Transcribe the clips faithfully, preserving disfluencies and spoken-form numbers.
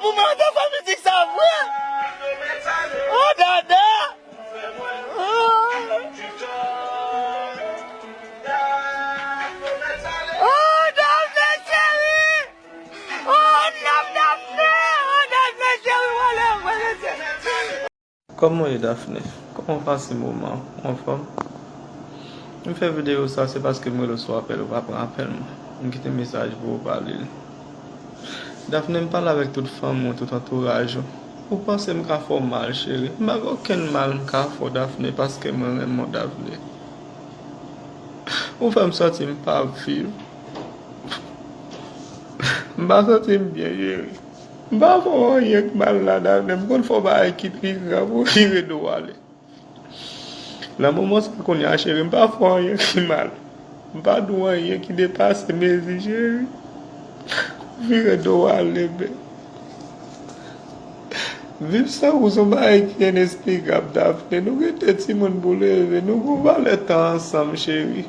Ou mande fè mizik sa vre? Oh, dada! Oh! Oh, Daphné cheri! Oh, Daph-, Daphné! Oh, Daphné cheri, wale, wale, cheri! Kòman w ye, Daphné? Kòman w pase moman? Ou anfòm? M fè videyo sa, se paske m rele w sou apèl, ou pa pran apèl mwen. M kite mesaj pou ou pa li l. Daphné, m pale avèk tout fanmi w, tout antouraj ou. Ou panse m ka fè w mal, cheri? M pa gen okenn mal m ka fè w, Daphné, paske mwen renmen w, Daphné. Ou fè m santi m pa ap viv. M pa santi m byen, cheri. M pa fè w anyen k mal la, Daphné. M konn fè w bagay ki pi grav, ou vire do w ale. Nan moman sa kounye a, cheri, m pa fè w anyen ki mal. M pa di w anyen ki depase mezi, cheri. Ou vire do w ale, bebe. Viv san ou se yon bagay ki enesplikab, Daphné. Nou gen de timoun pou leve. Nou gen yon valè tan ansanm, cheri.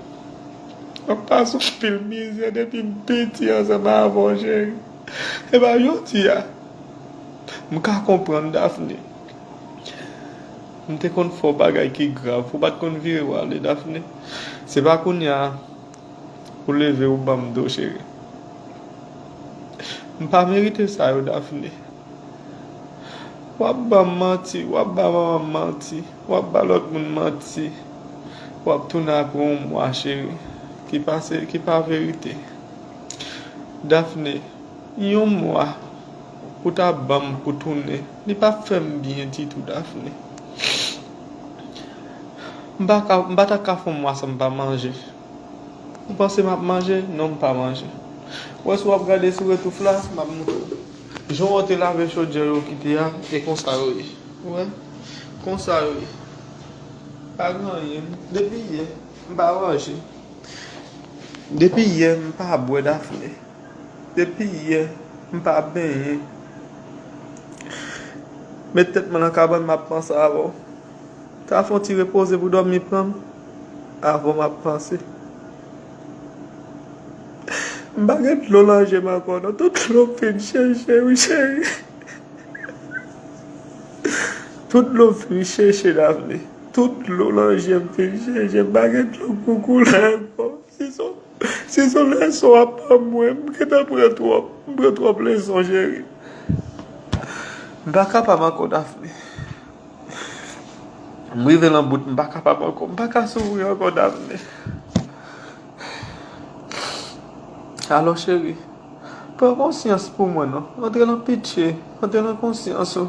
M ap pase anpil mizè depi m piti ansanm avè w, cheri. E pa jodi a. M ka konprann, Daphné. M te konn fè w bagay ki grav. Ou pa t konn vire w ale, Daphné. Se pa kounye a ou leve ou ban m do, cheri. M pa merite sa yo, Daphné. W ap ban m manti, w ap ba manman m manti, w ap ba lòt moun manti. W ap tounen apre yon mwa, cheri, ki pa se, ki pa verite. Daphné, yon mwa ou ta ban m pou tounen, li p ap fè m byen ditou, Daphné. M pa ka, m pa ta ka fè yon mwa san m pa manje. Ou panse m ap manje? Non, m pa manje. Ou wè, si w ap gade sou retouf la, m ap montre w. Jan w te lave chodyè yo kite a, e konsa yo ye. Ou wè? Konsa yo ye. Pa gen anyen. Depi yè, m pa manje. Depi yè, m pa bwè, Daphné. Depi yè, m pa benyen. Met tèt mwen nan kabann, m ap panse avè w. Sa fè yon ti repoze pou dòmi pran m. Avan m ap panse. M pa gen dlo nan je m ankò, non. Tout dlo m fin cheche, wi, cheri. Tout dlo m fin cheche, Daphné. Tout dlo nan je m fin cheche. M pa gen dlo pou koule ankò. Si se, si se leson w ap ban mwen, m gentan pran twòp. M pran twòp leson, cheri. M pa kapab ankò, Daphné. M rive nan bout, m pa kapab ankò. M pa ka soufri ankò, Daphné. Alò, cheri, pran konsyans pou mwen, non. Antre nan pitye, antre nan konsyans ou.